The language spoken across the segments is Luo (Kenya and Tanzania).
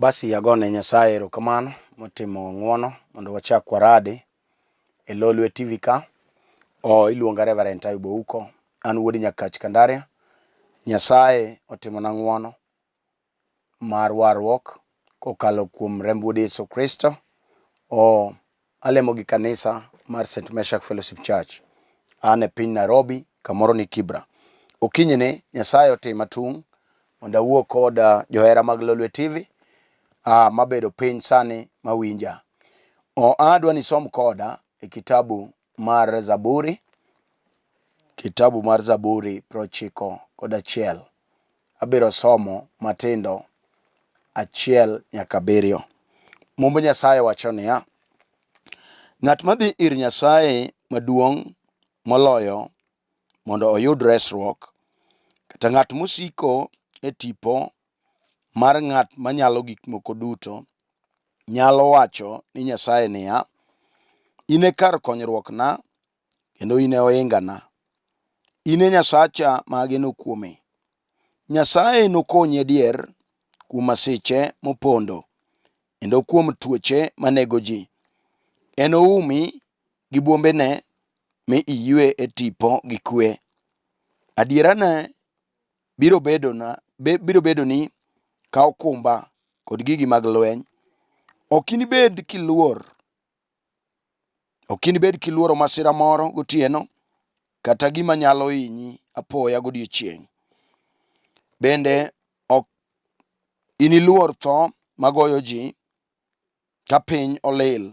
Basi agone Nyasaye erokamano motimo ng'wono mondo wachak waradi e Lolwe TV ka. O iluonga Reverend Ayub Ouko, an wuod Nyakach Kandaria. Nyasaye otimona ng'wono mar warruok kokalo kuom remb wuode Yesu Kristo. O alemo gi kanisa mar St. Meshak Fellowship Church. An e piny Nairobi, kamoro ni Kibra. Okinyi ni Nyasaye otima tung' mondo awuo kod johera mag Lolwe TV mabedo piny sani mawinja. O, adwa ni isom koda e kitabu mar Zaburi, kitabu mar Zaburi 91. Abiro somo matindo 1 nyaka 7. Mumb Nyasaye wacho niya, ng'at madhi ir Nyasaye maduong' moloyo mondo oyud resruok, kata ng'at mosiko e tipo mar ng'at manyalo gik moko duto, nyalo wacho ni Nyasaye niya, in e kar konyruokna kendo in e ohingana. In e Nyasacha ma ageno kuome. Nyasaye nokonyi adier kuom masiche mopondo kendo kuom tuoche manego ji. Enoumi gi bwombene mi iywe e tipo gi kwe. Adierane biro bedona biro bedoni ka okumba kod gigi mag lweny. Ok inibed kiluor Ok inibed kiluoro masira moro gotieno, kata gima nyalo hinyi apoya godiechieng'. Bende ok iniluor tho magoyo ji ka piny olil,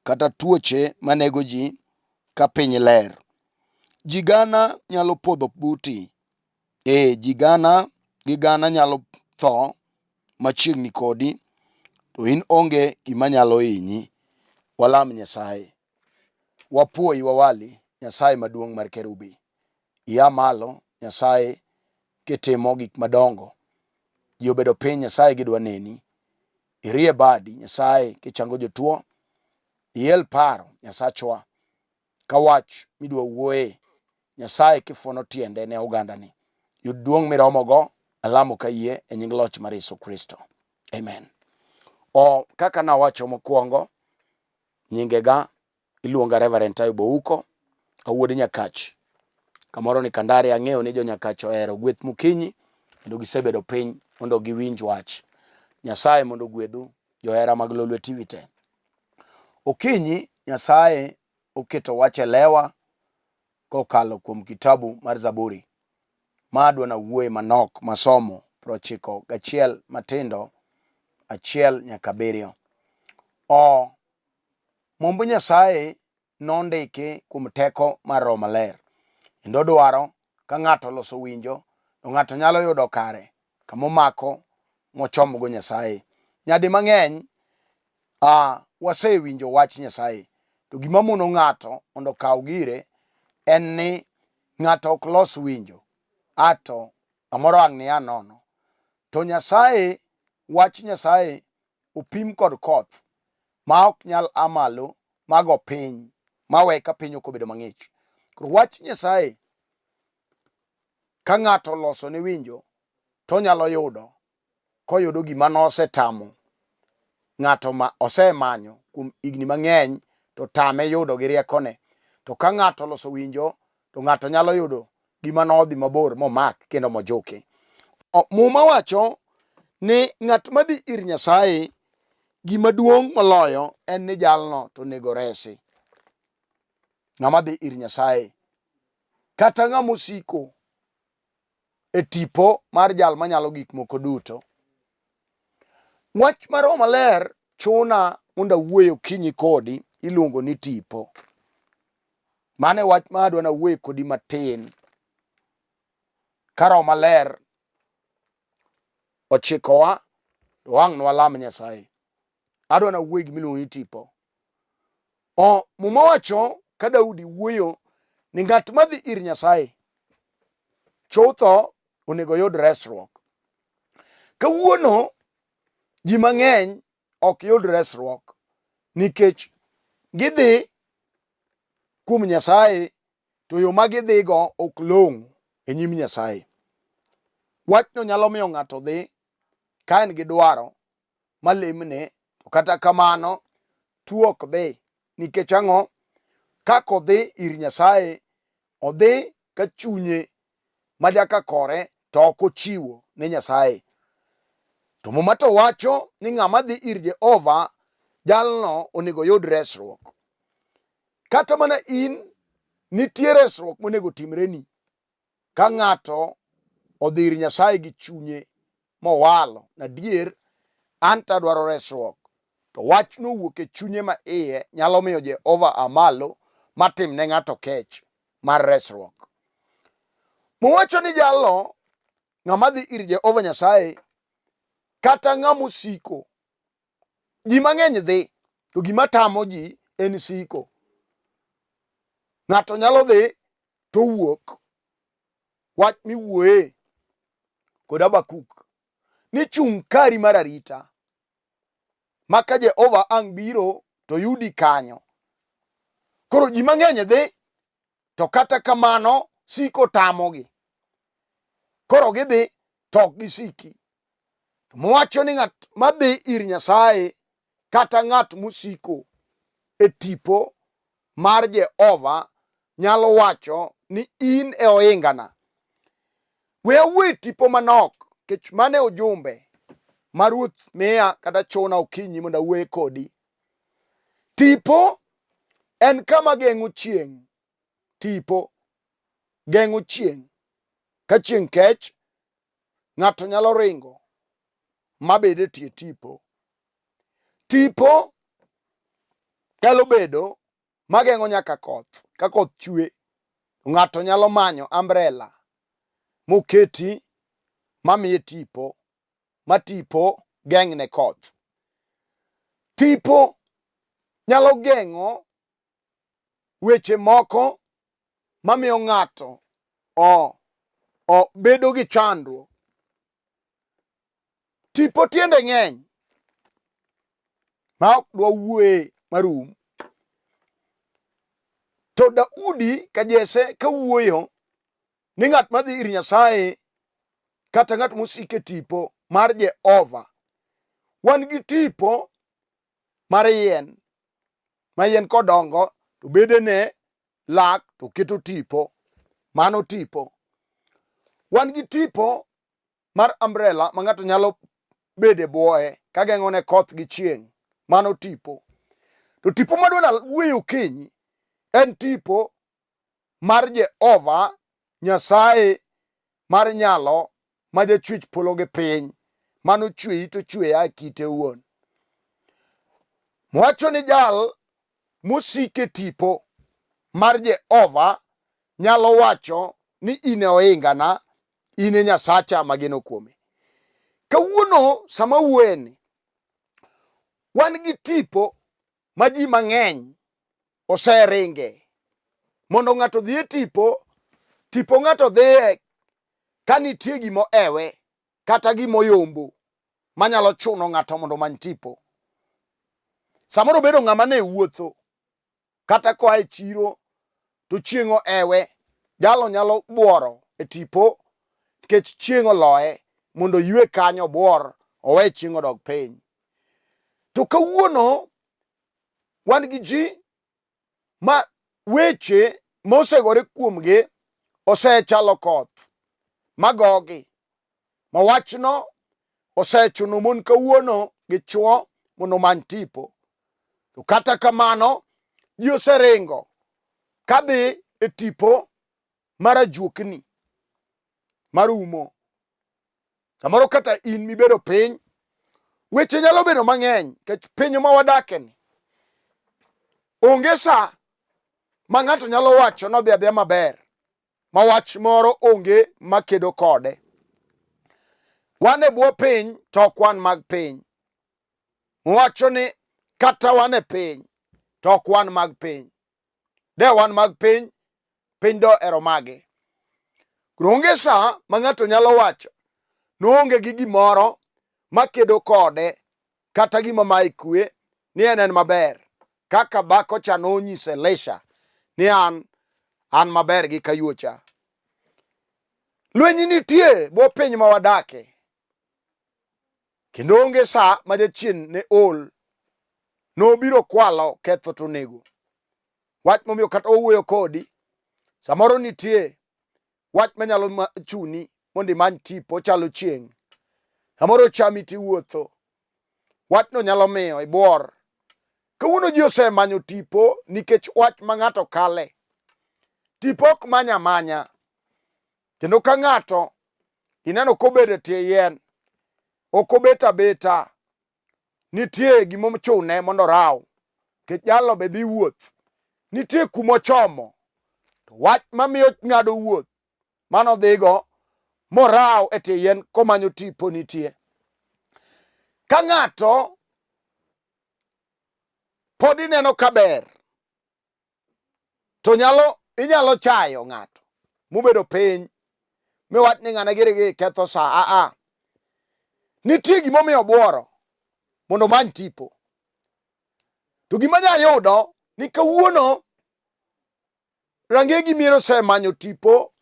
kata tuoche manego ji ka piny ler. Ji gana nyalo podho buti, ee, ji gana gi gana nyalo tho machiegni kodi, to in onge gima nyalo hinyi. Walam Nyasaye. Wapuoyi wawali, Nyasaye maduong' mar kerubi. Ia malo, Nyasaye, kitimo gik madongo. Ji obedo piny, Nyasaye gidwa neni. Irie badi, Nyasaye, kichango jotuo. Iel paro, Nyasachwa, ka wach midwa wuoye Nyasaye kifuono tiende ne ogandani. Yud duong' miromogo, alamo ka yie e nying loch mar Yesu Kristo. Amen. O kaka nawacho mokwongo, nyingega iluonga Reverend Ayub Ouko, awuod Nyakach. Kamoro ni Kandare ang'eyo ni jo Nyakach ohero gweth mokinyi kendo gisebedo piny mondo giwinj wach. Nyasaye mondo ogwedhu johera mag Lolwe TV te. Okinyi Nyasaye oketo wach e lewa kokalo kuom kitabu mar Zaburi ma adwa nawuoye manok masomo 91 matindo 1 nyaka 7. O Mumb Nyasaye nondiki kuom teko mar Roho Maler kendo odwaro ka ng'ato oloso winjo to ng'ato nyalo yudo kare kama omako mochomgo Nyasaye. Nyadi mang'eny wasewinjo wach Nyasaye to gima mono ng'ato mondo okaw gire en ni ng'ato ok los winjo ato samoro ang' niya nono to Nyasaye wach Nyasaye opim kod koth ma ok nyal a malo mago piny mawe ka piny ok obedo mang'ich. Koro wach Nyasaye ka ng'ato oloso ne winjo to onyalo yudo koyudo gima nosetamo ng'ato ma osemanyo kuom higni mang'eny to tame yudo gi riekone. To ka ng'ato oloso winjo to ng'ato nyalo yudo gima nodhi mabor momak kendo mojuki. Muma wacho ni ng'at madhi ir Nyasaye gima duong' moloyo en ni jalno to onego resi. Ng'ama dhi ir Nyasaye kata ng'ama osiko e tipo mar jal manyalo gik moko duto. Wach mar Roho Maler chuna mondo awuoye okinyi kodi iluongo ni tipo. Mano e wach ma adwa nawuoye kodi matin. Ka Roho Maler ochikowa to wang' nwalam Nyasaye. Adwa nawuoye gima iluongo ni tipo. O Muma wacho ka Daudi wuoyo ni ng'at madhi ir Nyasaye chutho onego oyud resruok. Kawuono ji mang'eny ok yud resruok nikech gidhi kuom Nyasaye to yo ma gidhigo ok long'o e nyim Nyasaye. Wachno nyalo miyo ng'ato dhi ka en gi dwaro malemne, to kata kamano tuo ok dhi. Nikech ang'o? Kaka odhi ir Nyasaye, odhi ka chunye ma jaka kore to ok ochiwo ne Nyasaye. To Muma to wacho ni ng'ama dhi ir Jehova, jalno onego yud resruok. Kata mana in, nitie resruok monego timreni ka ng'ato odhi ir Nyasaye gi chunye mowalo nadier an to adwaro resruok. To wachno wuok e chunye ma iye nyalo miyo Jehova a malo matim ne ng'ato kech mar resruok. Mowacho ni jalo ng'ama dhi ir Jehova Nyasaye kata ng'ama osiko. Ji mang'eny dhi to gima tamo ji en siko. Ng'ato nyalo dhi to wuok wach miwuoye kod Habakuk ni chung' kari mar arita ma ka Jehova ang' biro to yudi kanyo. Koro ji mang'eny dhi to kata kamano siko tamogi. Koro gidhi to ok gisiki. Mowacho ni ng'at madhi ir Nyasaye kata ng'at mosiko e tipo mar Jehova nyalo wacho ni in e ohingana. We awuo e tipo manok nikech mano e ujumbe ma Ruoth miya kata chuna okinyi mondo awuoye kodi. Tipo en kama geng'o chieng'. Tipo geng'o chieng'. Ka chieng' kech, ng'ato nyalo ringo mabed e tie tipo. Tipo nyalo bedo mageng'o nyaka koth. Ka koth chwe, ng'ato nyalo manyo umbrella moketi mamiye tipo, ma tipo geng'ne koth. Tipo nyalo geng'o weche moko mamiyo ng'ato o, o bedo gi chandruok. Tipo tiende ng'eny ma ok dwa wuoye marum. To Daudi ka Jesse ka wuoyo ni ng'at madhi ir Nyasaye kata ng'at mosiko e tipo mar Jehova. Wan gi tipo mar yien ma yien kodongo to bedene lak to keto tipo. Mano tipo. Wan gi tipo mar umbrella ma ng'ato nyalo bedo e bwoye ka geng'o ne koth gi chieng'. Mano tipo. To tipo madwa wuoyo okinyi en tipo mar Jehova Nyasaye mar nyalo ma jachwech polo gi piny mano chweyi to chweya e kite owuon. Wacho ni jal mosike tipo mar Jehova nyalo wacho ni in e ohingana in e Nyasacha mageno kuome. Kawuono sama wuoyeni, wan gi tipo ma ji mang'eny oseringe. Mondo ng'ato odhi e tipo, tipo ng'ato dhiye ka nitie gima oewe kata gima oyombo manyalo chuno ng'ato mondo omany tipo. Samoro obedo ng'ama ne wuotho kata koa e chiro to chieng' oewe, jalo nyalo buoro e tipo nikech chieng' oloye mondo oywe kanyo obuor owe chieng' odog piny. To kawuono wan gi ji ma weche mosegore kuomgi osechalo koth magogi ma wachno osechuno mon kawuono gi chwo mondo omany tipo. To kata kamano, ji oseringo kadhi e tipo mar ajuokni marumo. Samoro kata in mibedo piny, weche nyalo bedo mang'eny nikech piny ma wadakeni onge sa ma ng'ato nyalo wacho nodhi adhiya maber. ma wach moro onge makedo kode. Wan e bwo piny to ok wan mag piny. Wacho ni kata wan e piny to ok wan mag piny. De wan mag piny, piny do ero mage. Onge sa ma ng'ato nyalo wacho noonge gi gimoro makedo kode kata gima maye kwe ni en en maber kaka dhako cha nonyiso Elisha ni an an maber gi kayuocha. Lweny nitie bwo piny ma wadake. Kendo onge sa ma jachien ne ol. Nobiro kwalo, ketho to nego. Wach momiyo kata owuoyo kodi, samoro nitie wach manyalo chuni mondo imany tipo chalo chieng'. Samoro chami tiwuotho. Wachno nyalo miyo ibuor. Kawuono ji osemanyo tipo nikech wach ma ng'ato kale. Tipo ok many amanya. Kendo ka ng'ato ineno kobedo e tie yien, ok obet abeta. Nitie gima ochune mondo oraw. Nikech jalo be dhi wuoth. Nitie kuma ochomo. To wach mamiyo ng'ado wuoth mano dhigo moraw e tie yien komanyo tipo nitie. Ka ng'ato pod ineno ka ber to nyalo inyalo chayo ng'ato mobedo piny miwach ni ng'ane giri gi ketho sa a a nitie gimomiyo obuoro mondo omany tipo to gima nya yudo ni kawuono rangegi mier osemanyo tipo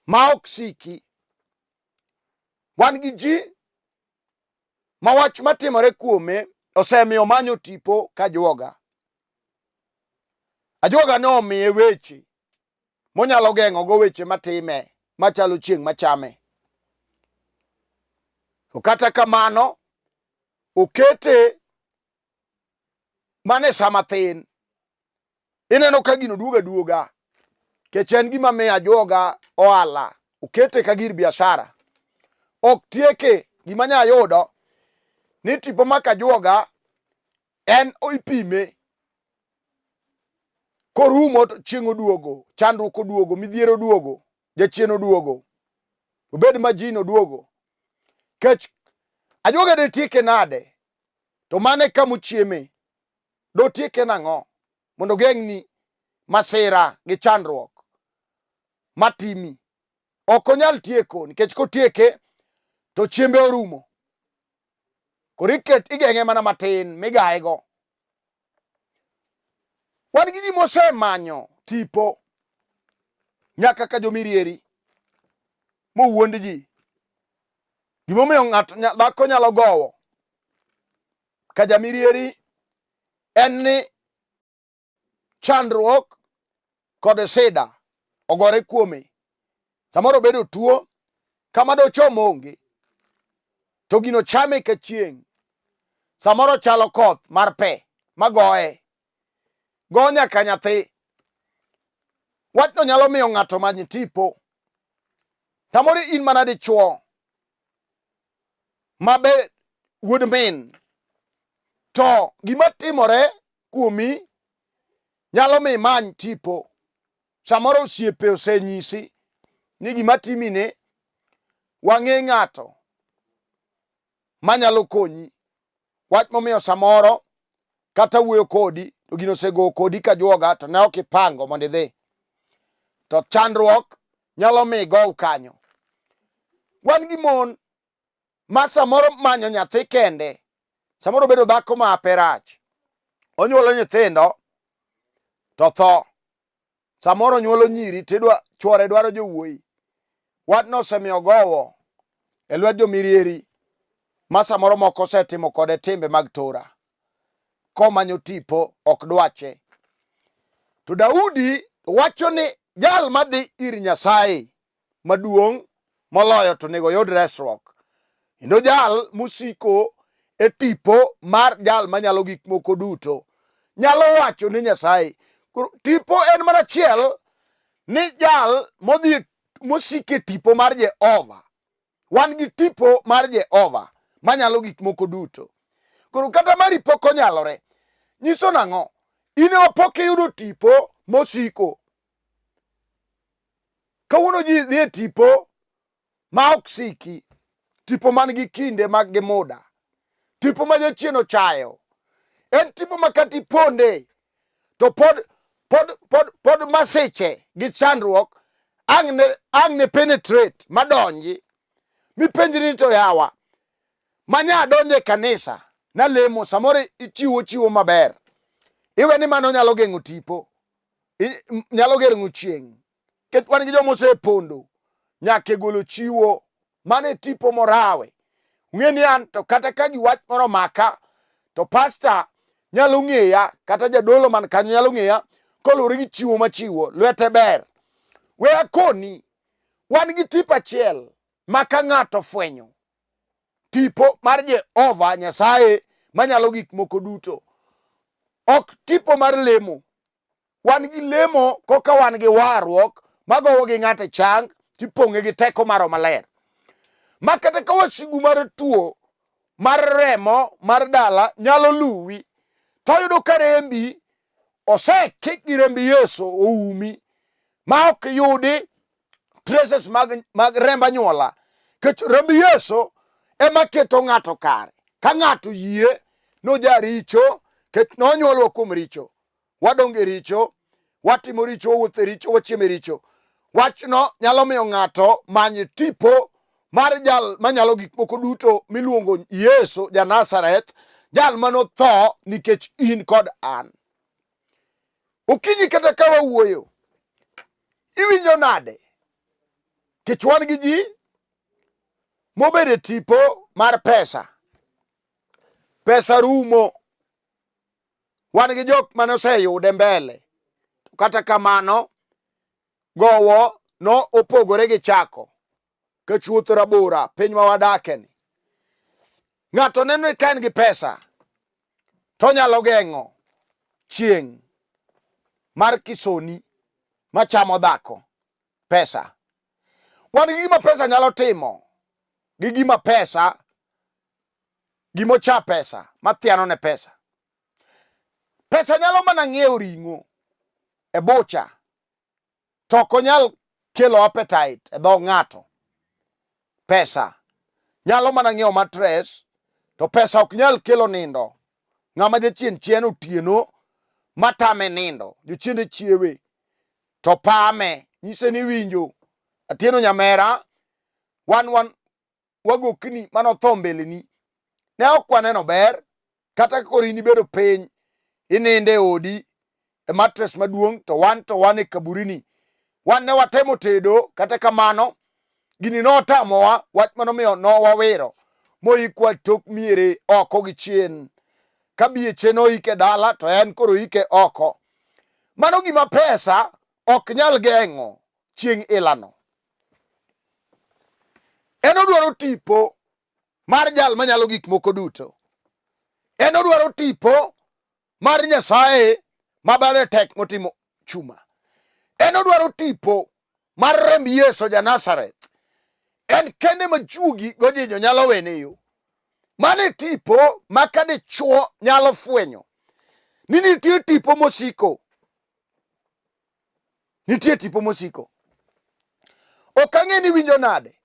ma ok siki wan gi ji ma wach matimore kuome osemiyo omanyo tipo ka ajuoga. Ajuoga ne omiye weche monyalo geng'ogo weche matime machalo chieng' machame. To kata kamano, okete mana e sa mathin. Ineno ka gino duogo aduoga kech en gima miyo ajuoga ohala, okete ka gir biashara. Ok tieke gima nya yudo ni tipo ma kajuoga en ipime korumo to chieng' oduogo, chandruok oduogo, midhiero oduogo, jachien oduogo, obed majin oduogo. Kech ajuoga de tieke nade? To mano e kama ochieme. Dotieke nang'o? Mondo ogeng'ni masira gi chandruok matimi. Ok onyal tieko nikech kotieke to chiembe orumo. Koro iket igeng'e mana matin migaye go. Wan gi ji mosemanyo tipo nyaka ka jomirieri mowuond ji. Gimomiyo ng'ato dhako nyalo gowo ka jamirieri en ni chandruok kod sida ogore kuome. Samoro obedo tuo kama dochom onge to gino chame ka chieng'. Samoro chalo koth mar pe magoye go nyaka nyathi. Wachno nyalo miyo ng'ato many tipo. Samoro in mana dichuo ma be wuod min to gima timore kuomi nyalo mi imany tipo. Samoro osiepe osenyisi ni gima timi ni wang'e ng'ato manyalo konyi. Wach momiyo samoro kata wuoyo kodi to gino osego kodi ka juoga to ne ok ipango mondo idhi. To chandruok nyalo mi igow kanyo. Wan gi mon ma samoro manyo nyathi kende, samoro bedo dhako ma hape rach, onyuolo nyithindo to tho. Samoro nyuolo nyiri tidwa chwore dwaro jowuoyi. Wachno osemiyo gowo e lwet jomirieri ma samoro moko osetimo kode timbe mag tora. Komanyo tipo ok dwache. To Daudi wacho ni jal madhi ir Nyasaye maduong' moloyo to onego oyud resruok. Kendo jal mosiko e tipo mar jal manyalo gik moko duto nyalo wacho ni Nyasaye. Koro tipo en mana achiel ni jal modhi mosiko e tipo mar Jehova. Wan gi tipo mar Jehova manyalo gik moko duto. Koro kata mari pok onyalore, nyiso nang'o? In ema pok iyudo tipo mosiko. Kawuono ji dhi e tipo ma ok siki, tipo man gi kinde mag gi muda, tipo ma jachien ochayo. En tipo ma kata iponde to pod pod pod pod masiche gi chandruok ang' ne ang' ne penetrate madonji mipenjri ni to yawa manya donjo e kanisa nalemo samoro ichiwo chiwo maber iwe ni mano nyalo geng'o tipo nyalo geng'o chieng' Nikech wan gi joma osepondo nyaka e golo chiwo. Mano e tipo morawe. Ung'e ni an to kata ka giwach moro maka to pasta nyalo ng'eya kata jadolo man kanyo nyalo ng'eya koluwore gi chiwo machiwo lwete ber. We akoni wan gi tipo achiel ma ka ng'ato fwenyo tipo mar Jehova Nyasaye manyalo gik moko duto ok tipo mar lemo wan gi lemo koka wan gi warruok magowo gi ng'ato e chang tipong'e gi teko mar Roho Maler ma kata ka wasigu mar tuo mar remo mar dala nyalo luwi to oyudo ka rembi osekik gi remb Yesu oumi ma ok yudi traces mag remb anyuola kech remb Yesu ema keto ng'ato kare ka ng'ato yie nojaricho kech nonyuolwa kuom richo wadongo e richo, watimo richo, wawuotho e richo, wachiemo e richo. Wachno nyalo miyo ng'ato many tipo mar jal manyalo gik moko duto miluongo Yesu ja Nazareth, jal manotho nikech in kod an. Okinyi kata ka wawuoyo, iwinjo nade? Kech wan gi ji mobedo e tipo mar pesa. Pesa rumo. Wan gi jok mane oseyude mbele. Kata kamano, gowo no opogore gi chako. Kech wuoth rabora piny ma wadakeni. Ng'ato neno ni ka en gi pesa to onyalo geng'o chieng' mar kisoni machamo dhako. Pesa. Wan gi gima pesa nyalo timo gi gima pesa gimocha pesa mathiano ne pesa. Pesa nyalo mana ng'iewo ring'o e bucha to ok onyal kelo appetite e dho ng'ato. Pesa nyalo mana ng'iewo mattress to pesa ok nyal kelo nindo. Ng'ama jachien chien otieno matame nindo, jochiende chiewe to pame nyise ni winjo Atieno nyamera wan wagokni mane otho mbeleni ne ok waneno ber kata koro in ibedo piny inindo e odi e mattress maduong' to wan e kaburini wan ne watemo tedo kata kamano gini notamowa wach manomiyo nowawiro moikwa tok miere oko gi chien ka bieche noike dala to en koro ike oko mano gima pesa ok nyal geng'o chieng' ilano En odwaro tipo mar jal manyalo gik moko duto. En odwaro tipo mar Nyasaye ma bade tek motimo chuma. En odwaro tipo mar remb Yesu ja Nazareth. En kende ma juogi gojinjo nyalo wene yo. Mano e tipo ma ka dichwo nyalo fwenyo ni nitie tipo mosiko. Nitie tipo mosiko. Ok ang'e ni winjo nade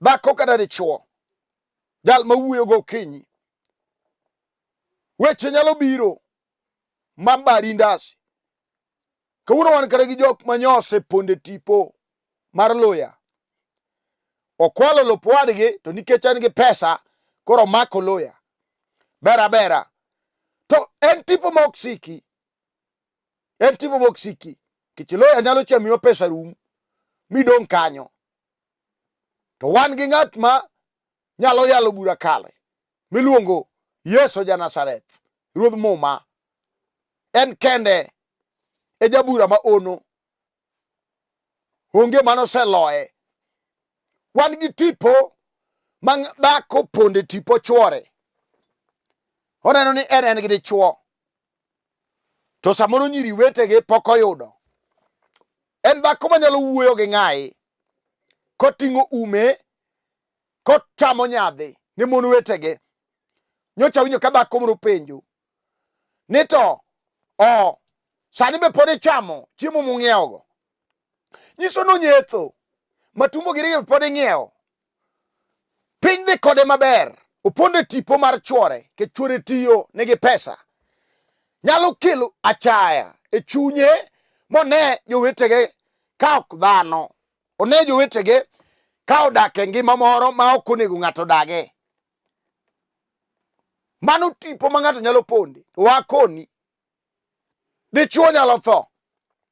dhako kata dichwo, jal ma wuoyo gokinyi. Weche nyalo biro ma bari ndasi. Kawuono wan kata gi jok ma nyose ponde tipo mar luya. Okwalo lop wadgi to nikech en gi pesa koro omako luya. Ber abera. To en tipo ma ok siki. En tipo ma ok siki. Nikech loya nyalo chami ma pesa rum midong' kanyo. To wan gi ng'at ma nyalo yalo bura kare miluongo Yesu ja Nazareth, ruodh muma. En kende e jabura ma ono. Onge mano oseloye. Wan gi tipo ma dhako ponde tipo chwore. Oneno ni en gi dichwo. To samoro nyiri wetege pok oyudo. En dhako manyalo wuoyo gi ng'ayi koting'o ume kochamo nyadhi ne mon wetege. Nyocha winjo ka dhako moro penjo ni to o sani be pod ichamo chiemo mung'iewogo. Nyiso nonyetho matumbo gi be pod ing'iewo. Piny dhi kode maber. Opondo e tipo mar chwore nikech chwore tiyo nigi pesa. Nyalo kelo achaya e chunye mone jowetege ka ok dhano. One jowetege ka odak e ngima moro ma ok onego ng'ato odage. Mano tipo ma ng'ato nyalo ponde. To wakoni dichuo nyalo tho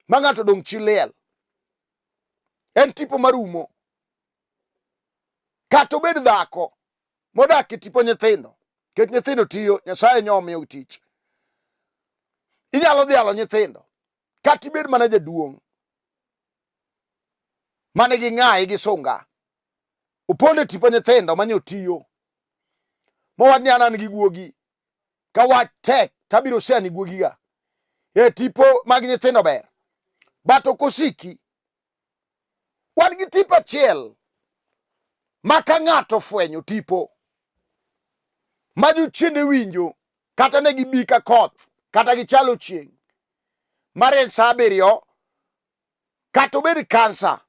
ma ng'ato dong' chi liel. En tipo marumo. Kata obed dhako modak e tipo nyithindo, nikech nyithindo tiyo, Nyasaye nyo omiyo tich. Inyalo dhialo nyithindo kata ibed mana jaduong' mane gi ng'ayi gi sunga. Opondo e tipo nyithindo manyo tiyo. Mowach ni an an gi guogi. Ka wach tek tabiro sani guogiga. E tipo mag nyithindo ber. But ok osiki. Wan gi tipo achiel ma ka ng'ato ofwenyo tipo ma jochiende winjo kata ne gibi ka koth kata gichalo chieng' marieny sa abiriyo kata obed kansa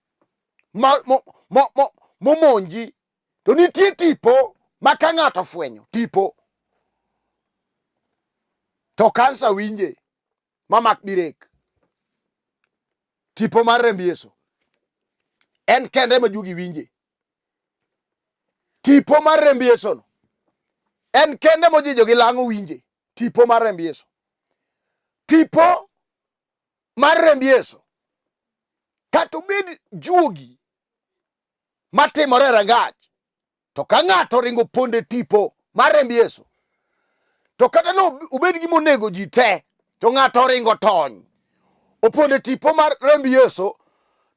momonji to nitie tipo ma ka ng'ato ofwenyo tipo to kansa winje mamak birek tipo mar remb Yesu en kende ema juogi winje tipo mar remb Yesu no en kende mojijo gi lang'o winje tipo mar remb Yesu tipo mar remb Yesu kata obed juogi matimore e rangach To ka ng'ato oringo ponde tipo mar remb Yesu, to kata no obed gima onego ji te, to ng'ato oringo tony, oponde tipo mar remb Yesu,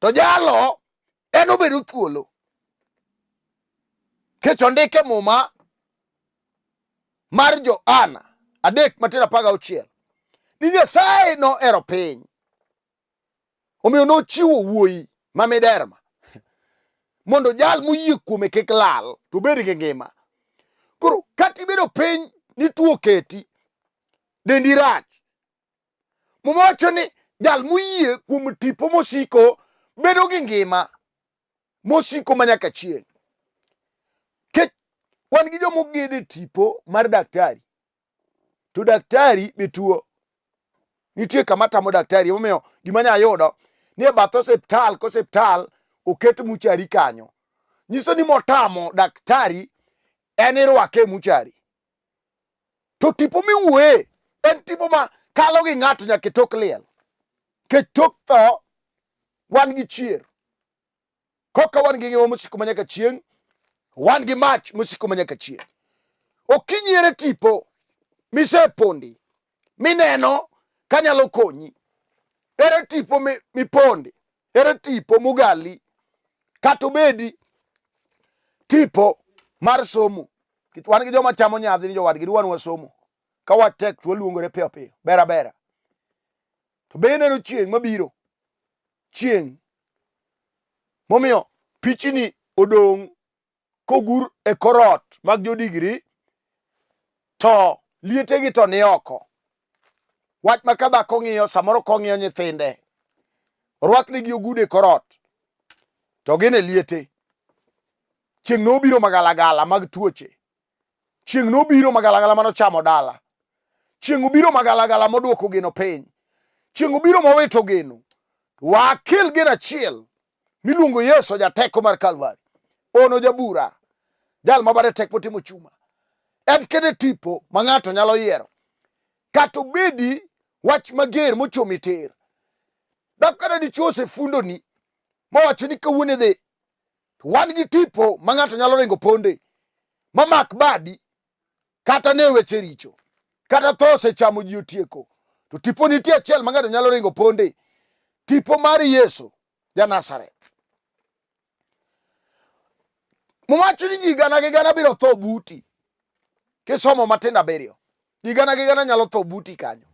to jalo en obedo thuolo. Kech ondike Muma mar Johana 3:16 ni Nyasaye nohero piny Omiyo nochiwo wuoyi ma miderma mondo jal moyie kuome kik lal to obed gi ngima. Koro kata ibedo piny ni tuo keti, dendi rach. Muma wacho ni jal moyie kuom tipo mosiko bedo gi ngima mosiko ma nyaka chieng'. Kech wan gi joma ogedo e tipo mar daktari to daktari be tuo. Nitie kama tamo daktari, emomiyo gima nya yudo ni e bath osiptal kosiptal oket muchari kanyo. Nyiso ni motamo daktari en irwake e muchari. To tipo miwuoye en tipo ma kalo gi ng'ato nyaka e tok liel. Nikech tok tho wan gi chier. Koka wan gi ngima mosiko manyaka chieng', wan gi mach mosiko manyaka chieng'. Okinyi ere tipo misepondi mineno kanyalo konyi? Ere tipo mipondi? Ere tipo mogali? Kata obedi tipo mar somo. Nikech wan gi joma chamo nyadhi ni jowadgi ni wan wasomo. Ka watek to waluongore piyo piyo. Bera bera. To be ineno chieng' mabiro? Chieng' momiyo pichni odong' kogur e korot mag jodigri to lietegi to ni oko. Wach ma ka dhako ng'iyo samoro kong'iyo nyithinde orwaknegi ogudu e korot to gin e liete. Chieng' nobiro magalagala mag tuoche. Chieng' nobiro magalagala manochamo dala. Chieng' obiro magalagala moduoko geno piny. Chieng' obiro mowito geno. Wakel geno achiel miluongo Yesu jateko mar Kalvari. Ono jabura. Jal ma bade tek motimo chuma. En kende tipo ma ng'ato nyalo yiero. Kata obedi wach mager mochomi tir. Dak kata dichuo osefundoni mowacho ni kawuono idhi Wan gi tipo ma ng'ato nyalo ringo ponde mamak badi kata ne weche richo kata tho osechamo ji otieko to tipo nitie achiel ma ng'ato nyalo ringo ponde tipo mar Yesu ja Nazareth. Muma wacho ni ji gana gi gana biro tho buti kisomo matindo abiriyo ji gana gi gana nyalo tho buti kanyo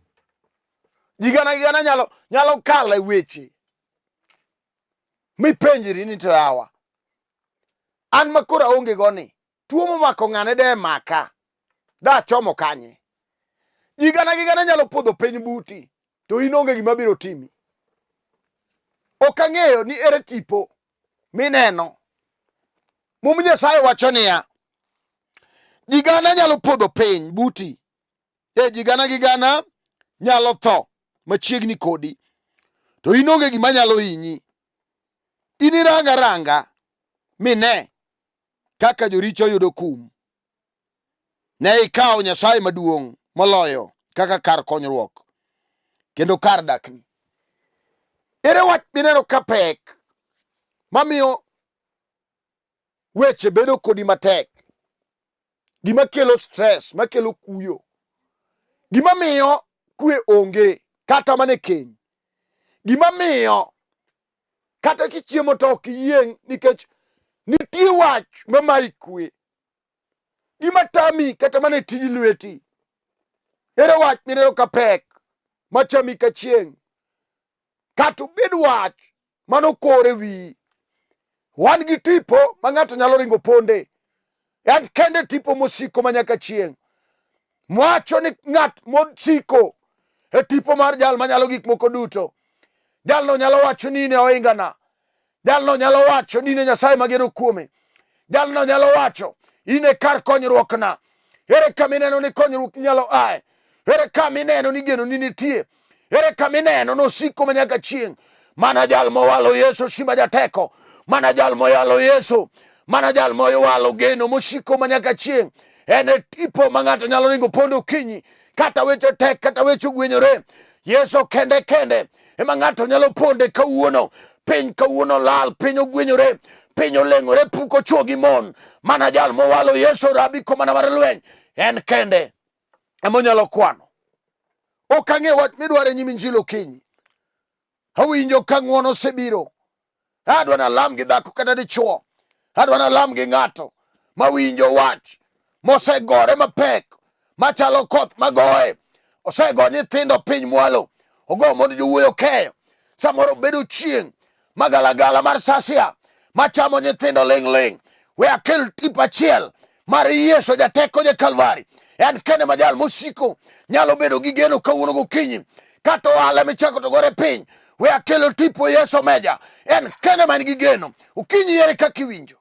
ji gana gi gana nyalo nyalo kalo e weche mipenjri ni to yawa an ma koro aonge go ni tuo momako ng'ane de maka da chomo kanye ji gana gi gana nyalo podho piny buti to in onge gima biro timi ok ang'eyo ni ere tipo mineno mum nyasaye wacho niya ji gana nyalo podho piny buti E ji gana gi gana nyalo tho machiegni kodi, to in onge gima nyalo hinyi. In irang aranga mine kaka joricho yudo kum. Ne ikawo Nyasaye maduong' moloyo kaka kar konyruok kendo kar dakni. Ere wach mineno ka pek mamiyo weche bedo kodi matek? Gima kelo stress, makelo kuyo, gima miyo kwe onge kata mana e keny, gima miyo kata kichiemo to ok iyieng' nikech nitie wach mamayi kwe, gima tami kata mana e tij lweti. Ere wach mineno ka pek machami ka chieng', kata obed wach mano kore wiyi. Wan gi tipo ma ng'ato nyalo ringo ponde. En kende tipo mosiko ma nyaka chieng'. Mwacho ni ng'at mosiko e tipo mar jal manyalo gik moko duto. Jalno nyalo wacho ni in e ohingana. Jalno nyalo wacho ni in e Nyasaye mageno kuome. Jalno nyalo wacho in e kar konyruokna. Ere kama ineno ni konyruok nyalo ae? Ere kama ineno ni geno ni nitie? Ere kama ineno nosiko ma nyaka chieng'? Mana jal mowalo Yesu simba jateko, mana jal moyalo Yesu, mana jal mowalo geno mosiko ma nyaka chieng'. En e tipo ma ng'ato nyalo ringo pondo okinyi, kata weche tek, kata weche ogwenyore. Yesu kende kende ema ng'ato nyalo ponde kawuono. Piny kawuono lal, piny ogwenyore, piny oleng'ore, puko chwo gi mon. Mana jal mowalo Yesu rabi komana mar lweny, en kende ema onyalo kwano. Ok ang'e wach midwaro e nyim Injili okinyi. Awinjo ka ng'wono osebiro. Adwa nalam gi dhako kata dichwo. Adwa nalam gi ng'ato mawinjo wach mosegore mapek machalo koth magoye. Osego nyithindo piny mwalo. Ogo mondo jowuoyo keyo. Samoro bedo chieng' magalagala mar sasia machamo nyithindo ling' ling'. We akel tipo achiel mar Yesu jateko ja Kalvari. En kende ma jal mosiko nyalo bedo gi geno kawuono gokinyi. Kata ohala michako to gore piny. We akelo tipo Yesu meja. En kende man gi geno. Okinyi ere kaka iwinjo.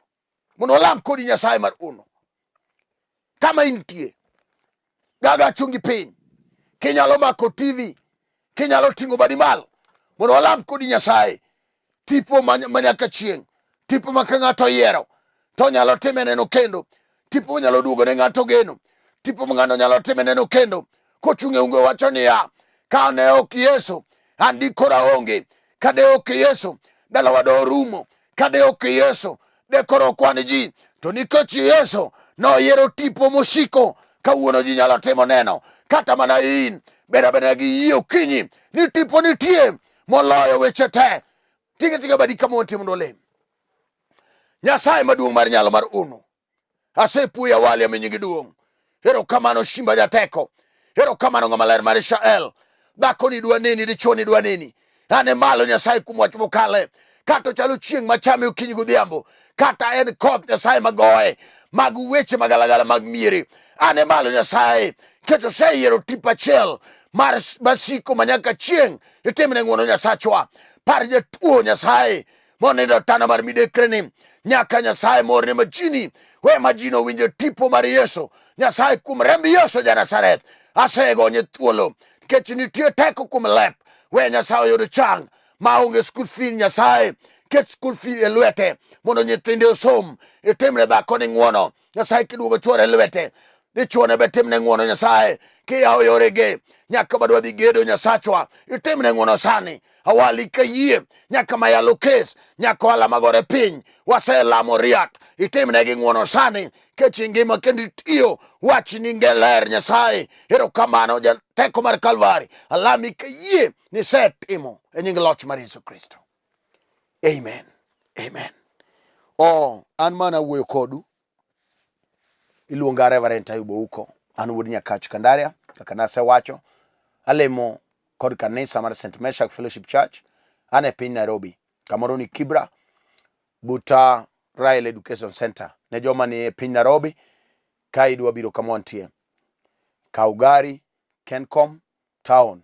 Mondo walam kodi Nyasaye mar uno. Kama intie. Gaga chungi piny. Kinyalo mako TV. Kinyalo ting'o badi malo. Mondo walam kodi Nyasaye. Tipo manyaka chieng'. Tipo ma ka ng'ato oyiero to nyalo time neno kendo. Tipo manyalo duogo ne ng'ato geno. Tipo ma ng'ato nyalo time neno kendo. Kochung' e ungo wacho niya, ka ne ok Yesu, an dikoro aonge. Ka de ok Yesu, dalawa do orumo. Ka de ok Yesu, de koro okwan ji. To nikech Yesu noyiero tipo mosiko, kawuono ji nyalo timo neno. Kata mana in, bed abeda gi yie okinyi ni tipo nitie moloyo weche te. Tinga tinga badi kama wantie mondo olem. Nyasaye maduong' mar nyalo mar uno. Asepuoyo awali ami nyingi duong'. Erokamano Simba jateko. Erokamano ng'ama ler mar Israel. Dhako ni dwa neni, dichuo ni dwa neni. Ane malo Nyasaye kuom wach mokale. Kata ochalo chieng' machame okinyi godhiambo. Kata en koth Nyasaye magoye. Mag weche magalagala mag miere. Ane malo Nyasaye. Nikech oseyiero tipo achiel mar masiko manyaka chieng' itimne ng'wono Nyasachwa. Par jatuo Nyasaye monindo tana mar midekre ni nyaka Nyasaye morne majini we majini owinjo tipo mar Yesu. Nyasaye kuom remb Yesu ja Nazareth asegonye thuolo nikech nitie teko kuom lep. We Nyasaye oyud chang maonge school fee. Nyasaye ket school fee e lwete mondo nyithinde osom. Itimne dhako ni ng'wono Nyasaye kiduogo chuore e lwete dichuone be timne ng'wono Nyasaye kiyawo yorege nyaka badwa dhi gedo Nyasachwa itimne ng'wono sani awali ka yie nyaka mayalo kes nyaka ohala magore piny waselamo riat itimne gi ng'wono sani kech ingima kendo itiyo wachni nge ler Nyasaye erokamano jateko mar Kalvari alami ka yie nisetimo e nying loch mar Yesu Kristo amen amen. Oh, an mana wuoyo kodu iluonga Reverend Ayub Ouko, an wuod Nyakach Kandaria. Kaka nasewacho, alemo kod kanisa mar St. Meshak Fellowship Church, an e piny Nairobi, kamoro ni Kibra, buta Rael Education Center. Ne joma ni e piny Nairobi, ka idwa biro kama wantie, kaw gari Kencom Town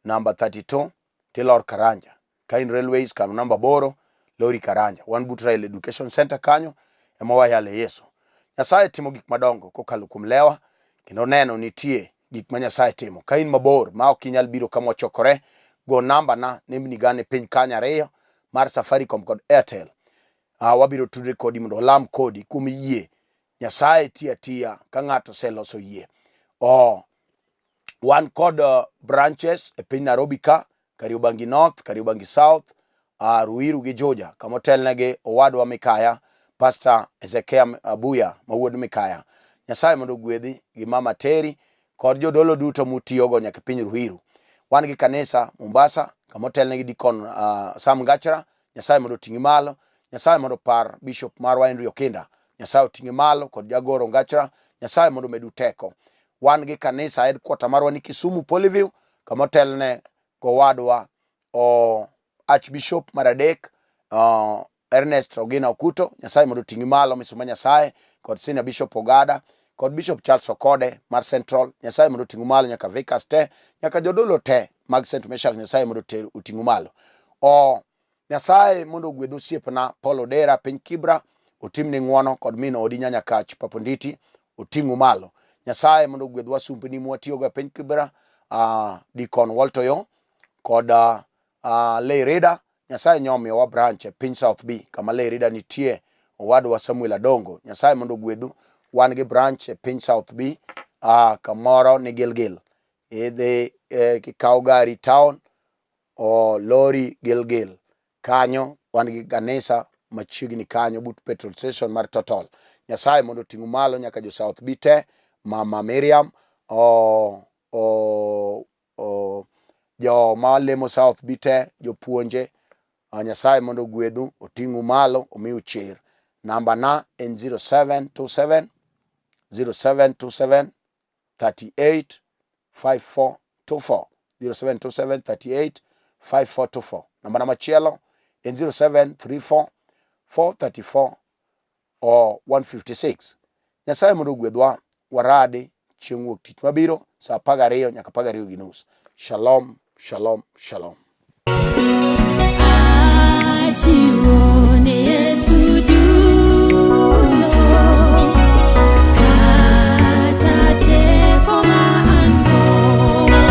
namba 32 tilor Karanja. Ka in Railways kaw namba 8 lori Karanja. Wan but Rail Education Center kanyo ema wayale Yesu. Nyasaye timo gik madongo kokalo kuom lewa kendo neno nitie gik ma Nyasaye timo. Ka in mabor ma ok inyal biro kama wachokore, go namba na nembni gane piny kanyo ariyo mar Safaricom kod Airtel. Wabiro tudre kodi mondo walam kodi kuom yie. Nyasaye tiyo atiya ka ng'ato oseloso yie. Oh, wan kod branches e piny Nairobi ka, Kariobangi North, Kariobangi South, Ruiru gi Juja, kama otelnegi owadwa Mikaya, Pastor Ezekiel Abuya ma wuod Mikaya. Nyasaye mondo ogwedhi gi Mama Terry kod jodolo duto mutiyogo nyaka piny Ruiru. Wan gi kanisa Mombasa kama otelne gi Deacon Sam Ngachra. Nyasaye mondo oting'i malo. Nyasaye mondo opar Bishop marwa Henry Okinda. Nyasaye oting'i malo kod jagoro Ngachra. Nyasaye mondo omedu teko. Wan gi kanisa headquarter marwa ni Kisumu Polyview kama otelne gowadwa o Archbishop mar adek Ernest Ogina Okuto, Nyasaye mondo oting'i malo misuma Nyasaye kod Senior Bishop Ogada kod Bishop Charles Okode mar Central, Nyasaye mondo oting'u malo nyaka vicars te, nyaka jodolo te mag St. Meshak, Nyasaye mondo oting'u malo. O Nyasaye mondo ogwedh osiepna Paul Odera piny Kibra, otimni ng'wono kod min odi Nyanyakach Paponditi, oting'u malo. Nyasaye mondo ogwedh wasumbni mwatiyogo e piny Kibra, Deacon Walter Yo kod Lay Reader. Nyasaye nyomiyowa branch e piny South B kama Lay Reader nitie, owadwa Samuel Adongo. Nyasaye mondo ogwedhu. Wan gi branch e piny South B kamoro ni Gilgil. Idhi kikawo gari town o lori Gilgil. Kanyo wan gi kanisa machiegni kanyo but petrol station mar Total. Nyasaye mondo oting'u malo nyaka jo South B te, Mama Miriam o, o, o jo ma lemo South B te, jopuonje, Nyasaye mondo ogwedhu, oting'u malo, omiu chir. Namba na en 0727 0727 38 5424 0727 38 5424. Namba na machielo en 0734 434 o 156. Nyasaye mondo ogwedhwa, waradi chieng' wuok tich mabiro saa 12 nyaka 12:30. Shalom, shalom, shalom.